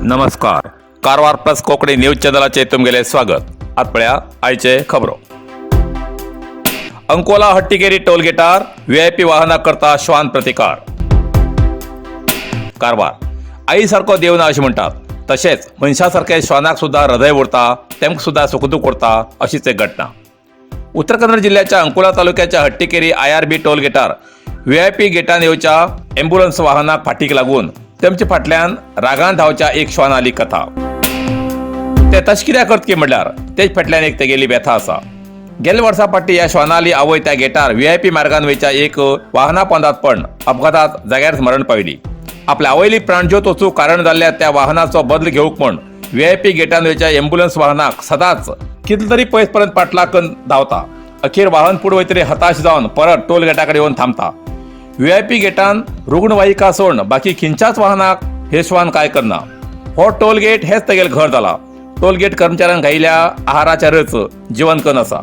नमस्कार, Karwar plus Konkani news चॅनलाचे तुमगेले स्वागत. आत पळया आयचे खबरो. अंकोला हट्टीकेरी टोलगेटार व्हीआयपी वाहना करता श्वान प्रतिकार. कारवार. आई सारको देव ना अशें म्हणटात, तशेंच मनशा सारके श्वानाक सुद्दां हृदय उरता, तेमकां सुद्दां सुखदूख उरता. अशीच एक घटना उत्तर कन्नड जिल्ह्याच्या अंकोला तालुक्याच्या हट्टीकेरी आयआरबी टोल गेटार व्हीआयपी गेटान येवच्या एम्ब्युलन्स वाहनाक फाटीक लागून तेमच्या फाटल्यान रागान धांवच्या एक श्वानाली कथा. ते तशें कित्याक करत की म्हणल्यार तेच फाटल्यान एक तेगेली व्यथा आसा. गेल्या वर्सा फाटीं ह्या श्वानाली आवय त्या गेटार व्हीआयपी मार्गान वयच्या एक वाहना पोंदात पण अपघातात जाग्यारच मरण पावली. आपल्या आवयली प्राणज्योत वचूंक कारण जाल्ल्या त्या वाहनाचो बदल घेवंक म्हण व्हीआयपी गेटान वयच्या एम्ब्युलन्स वाहनाक सदांच कितले तरी पयस पर्यंत पाटलाग करून धांवता. अखेर वाहन फुडें वयतरी हताश जावन परत टोल गेटा कडेन येवन थांबता. व्हीआयपी गेटान रुग्णवाहिका सोडून बाकी खंयच्याच वाहनाक हे श्वान काय करना. हो टोल गेट हेच तेगेलें घर जाला. टोल गेट कर्मचाऱ्यान घायिल्ल्या आहाराचेरच जिवन कन आसा.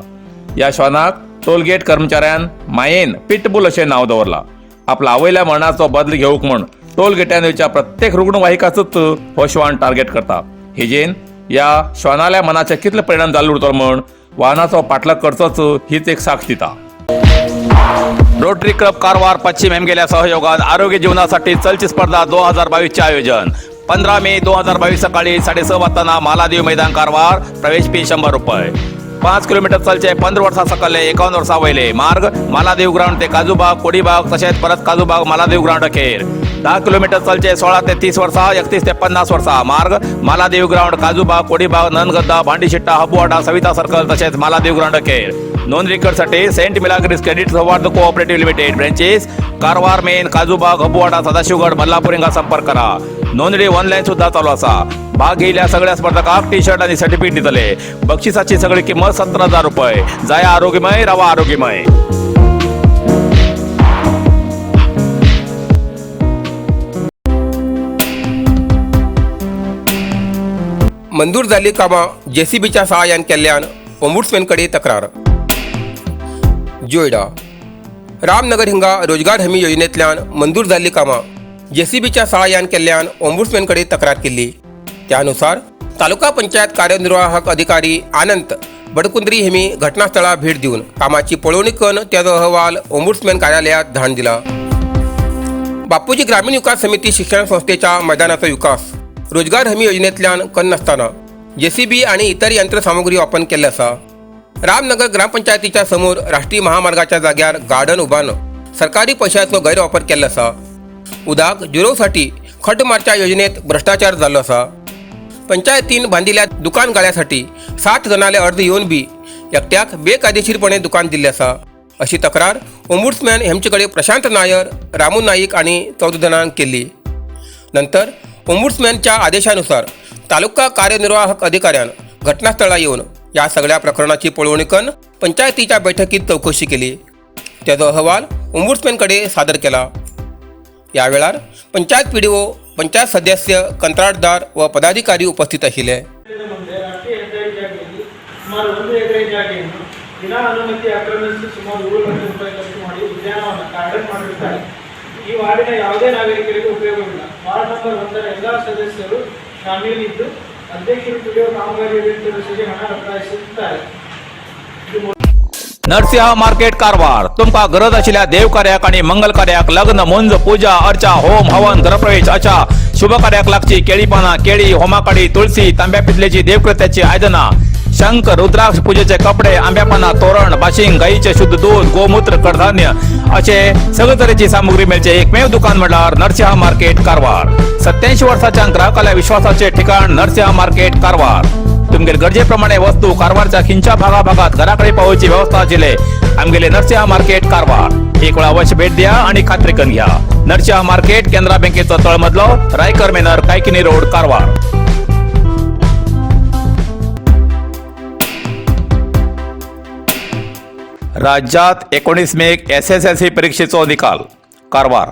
ह्या श्वानाक टोल गेट कर्मचाऱ्यान मायेन पिटबुल अशें नांव दवरलां. आपल्या आवयल्या मरणाचो बदल घेवंक म्हूण टोल गेटान येवच्या प्रत्येक रुग्णवाहिकाचोच हो श्वान टार्गेट करता. हेजेन ह्या श्वानाल्या मनाचे कितले परिणाम जाल्लो उरतलो म्हण वाहनाचो पाठलाग करचोच हीच एक साक्ष दिता. रोटरी क्लब कारवार पश्चिम हेमगेल्या सहयोगात आरोग्य जीवनासाठी चलची स्पर्धा 2022 चे आयोजन. 15 मे 2022 सकाळी 6:30 वाजताना मालादेव मैदान, कारवार. प्रवेश फी 100 रुपये. 5 किलोमीटर चलचे. 15 वर्सां सकले, 51 वर्सां वयले. मार्ग मालादेव ग्राउंड ते काजूबाग, कोडीबाग, तशेंच परत काजूबाग, मालादेव ग्राउंड अखेर. 10 किलोमीटर चलचे. 16 ते 30 वर्सां, 31 ते 50 वर्सां. मार्ग मालादेव ग्राउंड, काजूबाग, कोडीबाग, नंदगद्दा, भांडीशिट्टा, हबुवाडा, सविता सर्कल तसेच मालादेव ग्राउंड अखेर. नोंदणीसाठी Saint Milagres credit Souharda cooperative limited, branches Karwar main, Kajubag, Habbuwada, Sadashivgad, Mallapur हांगा संपर्क करा. नोंदणी ऑनलाईन सुद्धा चालू असा. भाग घेयल्या सगळ्या स्पर्धकांक टी शर्ट आणि सर्टिफिकेट दितले. बक्षिसाची सगळी किंमत 17,000 रुपये. जाया आरोग्यमय, रावा आरोग्यमय. मंजूर जाल्लीं कामां जेसीबीच्या सहाय्यान केल्ल्यान ओम्बुड्समॅन कडेन तक्रार. जोयडा रामनगर हिंगा रोजगार हमी योजनेंतल्यान मंजूर जाल्लीं कामां जेसीबीच्या सहाय्यान केल्ल्यान ओम्बुड्समॅन कडेन तक्रार केल्ली. त्या अनुसार तालुका पंचायत कार्यनिर्वाहक अधिकारी आनंद बडकुंद्री हेमी घटनास्थळार भेट दिवन कामाची पळोवणी करून त्याचो अहवाल ओम्बुड्समॅन कार्यालयात धाडून दिला. बापूजी ग्रामीण विकास समिती शिक्षण संस्थेच्या मैदानाचो विकास रोजगार हमी योजनेंतल्यान करनासतना जेसीबी आणि इतर यंत्रसामुग्री वापर केल्ले आसा. रामनगर ग्रामपंचायतीच्या समोर राष्ट्रीय महामार्गाच्या जाग्यार गार्डन उबारून सरकारी पैशाचो गैरवापर केल्लो आसा. उदक जिरोवसाठी खड्डमारच्या योजनेत भ्रष्टाचार जाल्लो आसा. पंचायतीन बांदिल्ल्या दुकान गाळ्यासाठी 7 जणांले अर्ज येवन बी एकट्याक बेकायदेशीरपणे दुकान दिल्लें आसा, अशी तक्रार ओम्बुड्समॅन हेमचे कडेन प्रशांत नायर, रामू नाईक आणि 14 जाणांक केल्ली. नंतर ओम्बुड्समॅनच्या आदेशानुसार तालुका कार्यनिर्वाहक अधिकाऱ्यान घटनास्थळार येवन ह्या सगळ्या प्रकरणाची पळोवणी करून पंचायतीच्या बैठकीत चौकशी केली. त्याचो अहवाल ओम्बुड्समॅन कडेन सादर केला. ह्या वेळार पंचायत पीडीओ, पंचायत सदस्य, कंत्राटदार व पदाधिकारी उपस्थित आशिल्ले. ಮುಂದೆ ರಾಷ್ಟ್ರೀಯ ಹೆದ್ದಾರಿ ಜಾಗೆಯಲ್ಲಿ ಸುಮಾರು 1 ಎಕರೆ ಜಾಗೆಯನ್ನು ವಿನಾ ಅನುಮತಿ ಆಕ್ರಮಿಸಿ ಸುಮಾರು 7 ಲಕ್ಷ ರೂಪಾಯಿ ಖರ್ಚು ಮಾಡಿ ಉದ್ಯಾನವನ ಗಾರ್ಡನ್ ಮಾಡಿರುತ್ತಾರೆ. ಈ ವಾರ್ಡಿನ ಯಾವುದೇ ನಾಗರಿಕರಿಗೆ ಉಪಯೋಗವಿಲ್ಲ. ವಾರ್ಡ್ ನಂಬರ್ 1ರ ಎಲ್ಲ ಸದಸ್ಯರು ಶಾಮೀಲಿದ್ದು, ಅಧ್ಯಕ್ಷರು ಪಿಡಿಒ ಕಾಮಗಾರಿ ದುರಸ್ತಿಗೆ ಹಣ ಒತ್ತಾಯಿಸುತ್ತಾರೆ. ಇದು नरसिंह मार्केट, कारवार. तुमकां गरज आशिल्ल्या देव कार्याक आणि मंगल कार्याक, लग्न, मुंज, पूजा अर्चा, होम हवन, गृहप्रवेश अशा शुभ कार्याक लागची केळी पानां, केळी, होमाकाडी, तुळसी, तांब्या पितलेची देवकृत्याची आयदनां, शंख, रुद्राक्ष, पूजेचे कपडे, आंब्या पानां, तोरण, बाशिंग, गाईचे शुद्ध दूध, गोमूत्र, कडधान्य असे सगळे तरेची सामुग्री मेळचे एकमेव दुकान म्हणल्यार नरसिंह मार्केट, कारवार. 87 वर्साच्या ग्राहकाल्या विश्वासाचे ठिकाण नरसिंह मार्केट, कारवार. तुमगेले गरजेप्रमाणे वस्तू कारवारच्या खिंच्या भागा भागात घराकडे पावोवची व्यवस्था आशिल्ले आमगेले नरसिंह मार्केट, कारवार. एक वेळा अवश्य भेट द्या आणि खात्री करून घ्या. नरसिंह मार्केट, केनरा बँकेचो तळमजलो, रायकर मेनर, कायकिनी रोड, कारवार. राज्यात 19 मेक एसएसएलसी परीक्षेचो निकाल. कारवार.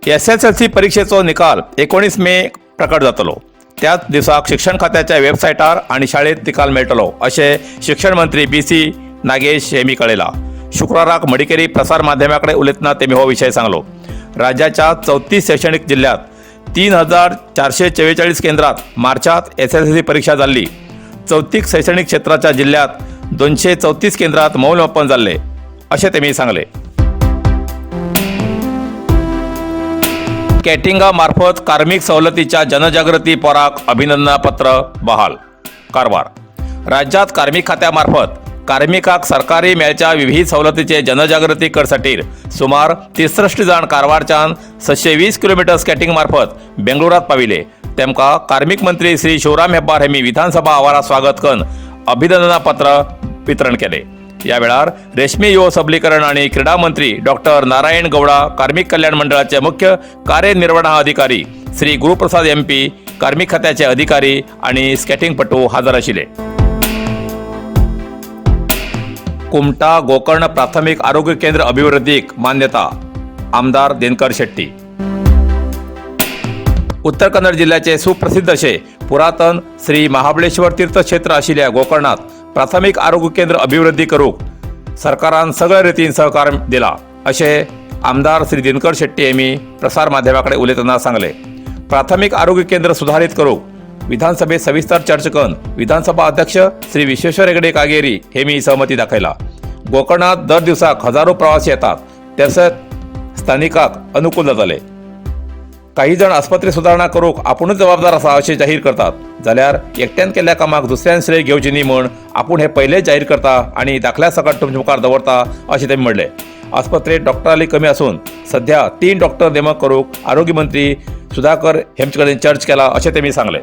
एसएसएलसी परीक्षेचो निकाल 19 मे प्रकट जातलो. त्याच दिसाक शिक्षण खात्याच्या वेबसायटार आनी शाळेत निकाल मेळटलो अशें शिक्षण मंत्री बी सी नागेश हेमी कळयला. शुक्राराक मडिकेरी प्रसार माध्यमा कडेन उलयतना तेमी हो विशय सांगलो. राज्याच्या 34 शैक्षणिक जिल्ह्यात 3444 केंद्रात मार्चात एसएसएलसी परीक्षा जाल्ली. चवथीक शैक्षणिक क्षेत्राच्या जिल्ह्यात 234 केंद्रात मौल्यमापन जाल्ले अशें तेमी सांगले. कॅटिंगा मार्फत कार्मिक सवलतीच्या जनजागृती पोराक अभिनंदनापत्र बहाल. कारवार राज्यात कार्मिक खात्यामार्फत कार्मिकाक सरकारी मेळच्या विविध सवलतीचे जनजागृती करसाठीर सुमार 63 जाण कारवारच्यान 620 किलोमिटर स्कॅटिंग मार्फत बेंगळुरात पाविले. तेमकां कार्मिक मंत्री श्री शिवराम हेब्बार हेमी विधानसभा आवारात स्वागत करून अभिनंदनापत्र वितरण केले. या वेळार रेशमी युव सबलीकरण आणि क्रीडा मंत्री डॉक्टर नारायण गौडा, कार्मिक कल्याण मंडळाचे मुख्य कार्यनिर्वहण अधिकारी श्री गुरुप्रसाद एमपी, कार्मिक खात्याचे अधिकारी आणि स्केटिंगपटू हजर आशिल्ले. कुमटा गोकर्ण प्राथमिक आरोग्य केंद्र अभिवृद्धीक मान्यता, आमदार दिनकर शेट्टी. उत्तर कन्नड जिल्ह्याचे सुप्रसिद्ध असे पुरातन श्री महाबळेश्वर तीर्थक्षेत्र आशिल्ल्या गोकर्णात प्राथमिक आरोग्य केंद्र अभिवृद्धी करूक सरकारान सगळ्या रितीन सहकार दिला अशें आमदार श्री दिनकर शेट्टी यांनी प्रसार माध्यमाकडे उलयतना सांगले. प्राथमिक आरोग्य केंद्र सुधारित करूक विधानसभेत सविस्तर चर्चा करून विधानसभा अध्यक्ष श्री विश्वेश्वर हेगडे कागेरी हे मी सहमती दाखयला. गोकर्णात दर दिवसाक हजारो प्रवासी येतात, तसेच स्थानिकाक अनुकूल जातले. काही जण आस्पत्रे सुदारणा करूक आपूणच जबाबदार आसा अशें जाहीर करतात, जाल्यार एकट्यान केल्ल्या कामाक दुसऱ्यान श्रेय घेवचें न्ही म्हूण आपूण हें पयलेंच जाहीर करता आनी दाखल्या सकट तुमच्या मुखार दवरता अशें तेमी म्हणलें. आस्पत्रेत डॉक्टरांली कमी आसून सध्या 3 डॉक्टर नेमक करूक आरोग्य मंत्री सुधाकर हेमचे कडेन चर्च केला अशें तेमी सांगलें.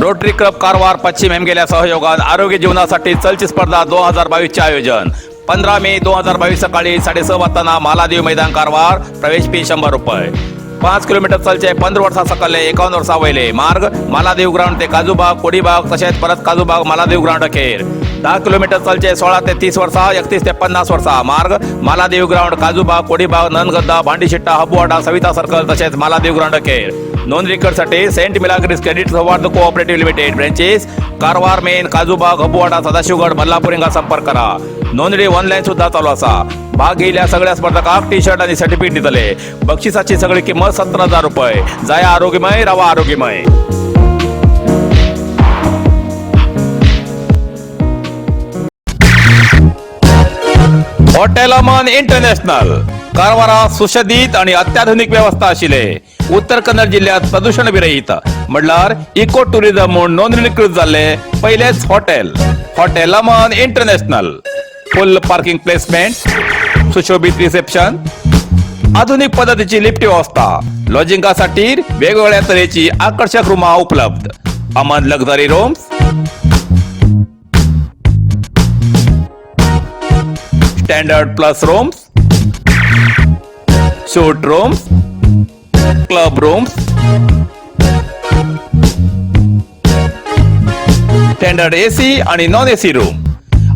रोटरी क्लब कारवार पश्चिम हेमगेल्या सहयोगान आरोग्य जीवनासाठी चलची स्पर्धा 2022 चे आयोजन 15 मे 2022 सकाळी 6:30 वाजताना मालादेव मैदान कारवार. प्रवेश फी 100 रुपये. 5 किलोमीटर चलचे 15 वर्सां सकल्ले, 51 वर्सां वयले. मार्ग मालादेव ग्राउंड ते काजूबाग, कोडीबाग, तशेंच परत काजूबाग मालादेव ग्राउंड अखेर. 10 किलोमीटर चलचे 16 ते 30 वर्सां, 31 ते 50 वर्सां. मार्ग मालादेव ग्राउंड, काजूबाग, कोडीबाग, नंदगद्दा, भांडीशिट्टा, हबुवाडा, सविता सर्कल तशेंच मालादेव ग्राउंड अखेर. नोंदणी करसाठी सेंट मिलाग्रिस क्रेडिट सौहार्द cooperative limited, branches Karwar main, Kajubag, Habuwada, Sadashivgad, Mallapur हिंगा संपर्क करा. नोंदणी ऑनलाईन सुद्धा चालू असा. भाग घेतल्या सगळ्या स्पर्धकांक टी शर्ट आणि सर्टिफिकेट दितले. बक्षिसाची सगळी किंमत 17,000 रुपये. जाया आरोग्यमय, रावा आरोग्यमय. हॉटेल अमन इंटरनॅशनल कारवारा सुशोभित आणि अत्याधुनिक व्यवस्था आशिल्ले, उत्तर कन्नड जिल्ह्यात प्रदूषण विरहित म्हणल्यार इको टुरिझम म्हूण नोंदणीकृत जाल्ले पयलेच hotel, hotel Aman international. Full parking placement, सुशोभित रिसेप्शन, आधुनिक पद्धतीची लिफ्ट व्यवस्था, लॉजिंगासाठी वेगवेगळ्या तऱ्हेची आकर्षक रूमा उपलब्ध. Aman luxury rooms, standard plus rooms, suite rooms, club rooms, standard AC आणि नॉन एसी रूम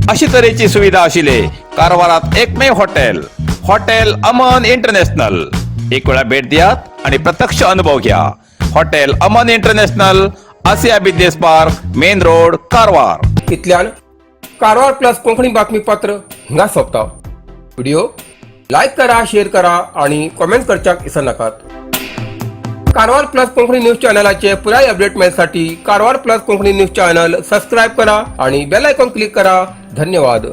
अशी तऱ्हेची सुविधा आशिल्ले कारवारात एकमेव हॉटेल, हॉटेल अमन इंटरनॅशनल. एक वेळा भेट दियात आणि प्रत्यक्ष अनुभव घ्या. Hotel Aman international, Asia business park, main road, Karwar. इतल्यान कारवार प्लस कोंकणी बातमीपत्र हिंगा सोंपता. व्हिडिओ लायक करा, शेअर करा आणि कॉमेंट करच्याक विसरनाकात. कारवार प्लस कोंकणी न्यूज चॅनलाचे पुराय update मेळसाठी Karwar plus Konkani news channel subscribe करा आणि बेल आयकॉन क्लिक करा. धन्यवाद.